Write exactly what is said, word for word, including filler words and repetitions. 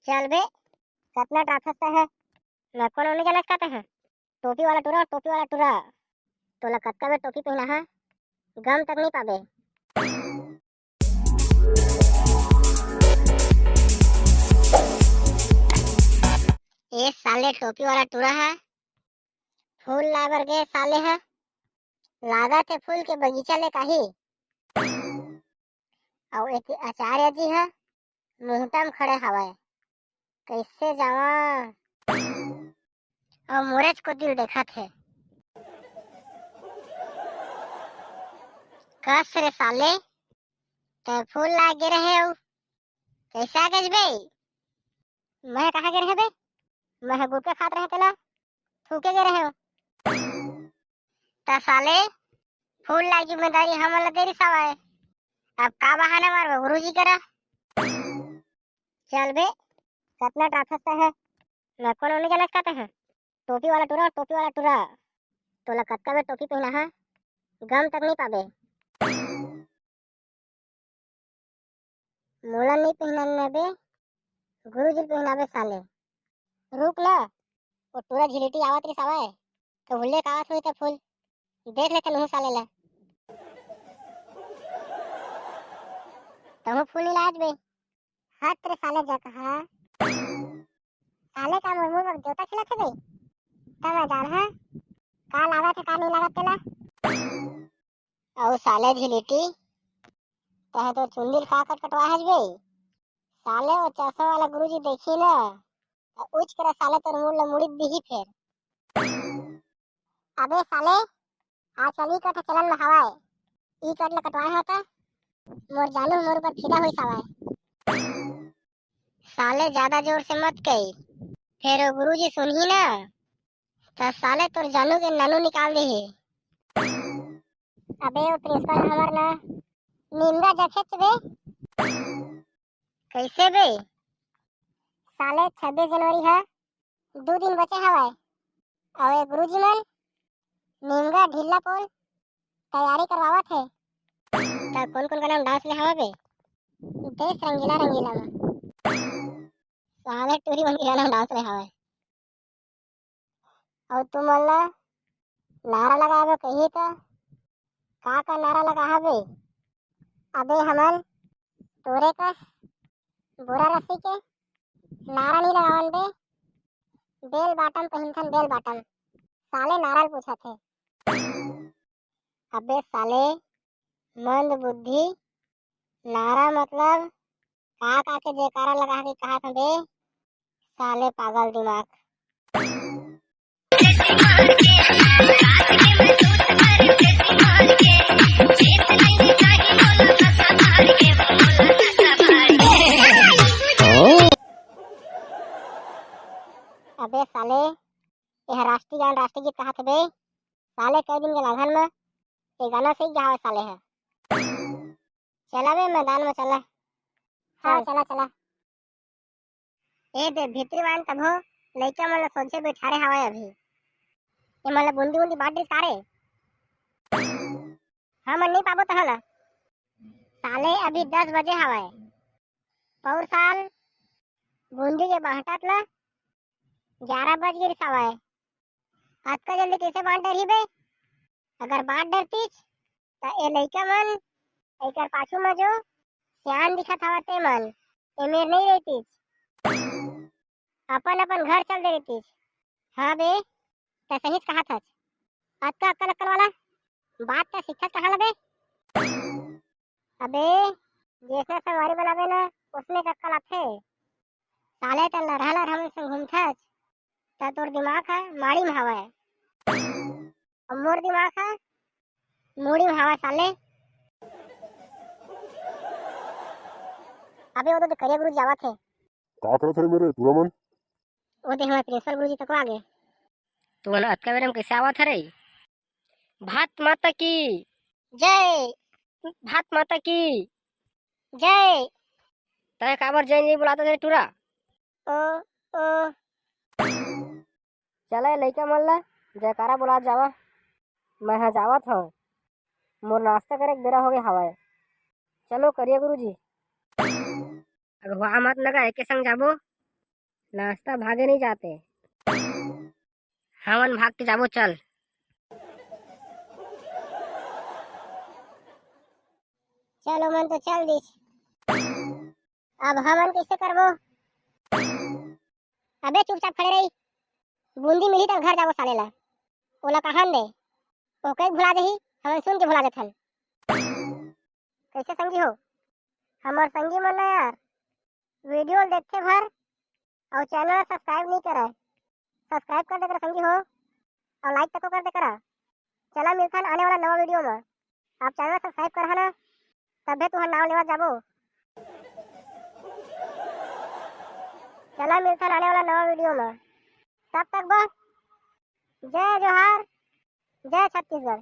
चल बे, कतना डराथस तैं ह? मैं कोनो नइ जानस का तैं ह? टोपी वाला टूरा, टोपी वाला टूरा। तोला कतका बेर टोपी पहिना ह, गम तक नइ पाबे। ए साले टोपी वाला टूरा ह, फूल लाए बर गे साले ह, लागत हे फूल के बगीचा ले काही। अउ एती आचार्य जी ह मुहूंता म खड़े हवय, कइसे जावां? अउ मोरेच को दिल देखत हे। कस रे साले, तैं फूल लाए गे रहे अउ कइसे आ गेस बे? मैं कहाँ गे रहे बे? मैं गुटखा खात रहे तेला थूके गे रहे। त साले फूल ला जिम्मेदारी हमन ला दे रिस हवय। अब का बहाना मारबो गुरुजी करा? चल बे, कतना डराथस तैं ह? मैं कोनो नइ जानस का तैं ह? टोपी वाला टूरा, टोपी वाला टूरा। तोला कतका बेर टोपी पहिना ह, गम तक नइ पाबे। मोला नइ पहिनाबे, गुरुजी ल पहिनाबे साले। रुक ना, वो टूरा झिलिटी आवत रिस हवय, त हुल्ले का आवत होही त फूल। देख लेथन उहू साले ला। तहूँ फूल नइ लायस बे। हट रे साले जकहा। साले का मोर मुंह म देवता खेलत हे बे? त मैं जानहूं का लागत हे, का नइ लागत तेला। अउ साले झिलिटी, तैं ह तोर चुंदी ल का कटकटवा हस बे? साले वो चश्मा वाला गुरुजी देखही ना, त उच करा साले तोर मुड़ ल मुड़ी दिही फेर। अबे साले, आजकल ई कट चलन म हवय, ई कट ल कटवाए हों त मोर जानू मोर ऊपर फिदा होइस हवय। साले ज्यादा जोर से मत कही, फेर वो गुरुजी सुनही ना, त साले तोर जानू के नानू निकाल देही। अबे वो प्रिंसिपल हमर ना निंदा जखेच बे। कइसे बे? साले छब्बीस जनवरी ह दू दिन बचे हवय, अउ ये गुरुजी मन निमगा ढिल्ला पोल तैयारी करवावत हे। त कोन कोन गाना म डांस ले हवा बे? देश रंगीला रंगीला म। साले टूरी मन के गाना म डांस ले हवय। अउ तुमन ला नारा लगाबे कही त का का नारा लगाहा बे? अबे हमन तोरे कस बोरा रस्सी के नारा नी लगावन बे, बेल बाटम पहिनथन, बेल बाटम। साले नारा ल पूछत हे। अबे साले मंद बुद्धि, नारा मतलब का का के जयकारा लगा के कहा था बे? साले पागल दिमाग। अबे साले, यह राष्ट्रीय गान, राष्ट्रीय गीत कहा थे बे? साले कई दिन के लाघन में ये गाना सीख गया हवे साले है। चला बे मैदान में चला। हाँ, चला, चला। ए दे भीतरी वान तभो लइका मन ल सोझे बैठारे हवय अभी। ए मन ल बूंदी उंदी बांट दिस का रे? हमन नहीं पाबो तहाँ ल। साले अभी दस बजे हवय। पौर साल बूंदी के बांटत ल ग्यारह बज गे रिस हवय। अतका जल्दी कइसे बांट डरही बे? अगर बांट डरतीस, त ए लइका मन, एकर पाछू म जो सियान दिखत हवय ते मन, ए मेर नइ रहितिस। अपन अपन घर चल दे रहितिस। हाँ बे, त सहीच कहत हस। अतका अक्कल अक्कल वाला बात त सीखत कहाँ ल बे? अबे, जैसने संगवारी बनाबे ना, उसने अक्कल आथे। साले त लरहा लरहा मन संग घूमथस, त तोर दिमाग ह माड़ी म हवय। अउ मोर दिमाग ह मुड़ी म हवय साले। अबे, वो तो करिया गुरुजी आवत हे। का करत हे रे मेरे टूरा मन? वो दे हमर प्रिंसिपल गुरुजी तको आगे। तू मन अतका बेरा म कइसे आवत हरे? भारत माता की जय। भारत माता की जय। तय काबर जय नहीं बुलाता थे टूरा? ओ, ओ। चले लइका मन ला जयकारा बुलात जावा। मैं हा जावत हव। मोर नाश्ता करे के बेरा होगे हवय। चलो करिया गुरुजी। अगुआ मत न गा, एके संग जाबो। नाश्ता भागे नहीं जाते। हमन भाग के जाबो, चल। चलो, मन तो चल दिस। अब हमन कैसे करबो? अबे चुपचाप खड़े रही, बूंदी मिली त घर जाबो साले ला। ओला कहान दे, ओके भुला देही, हमन सुन के भुला जथन। कैसे संगी हो? हमर संगी मन ना यार, वीडियो ल देखथे भर अउ चैनल ला सब्सक्राइब नहीं करे। सब्सक्राइब कर दे कर संगी हो, अउ लाइक तको कर दे करा। चला मिलथन आने वाला नवा वीडियो में। आप चैनल सब्सक्राइब करहा ना, तभे तुहर नाव लेवा जाबो। चला मिलथन आने वाला नवा वीडियो में। तब तक बस, जय जोहार, जय छत्तीसगढ़।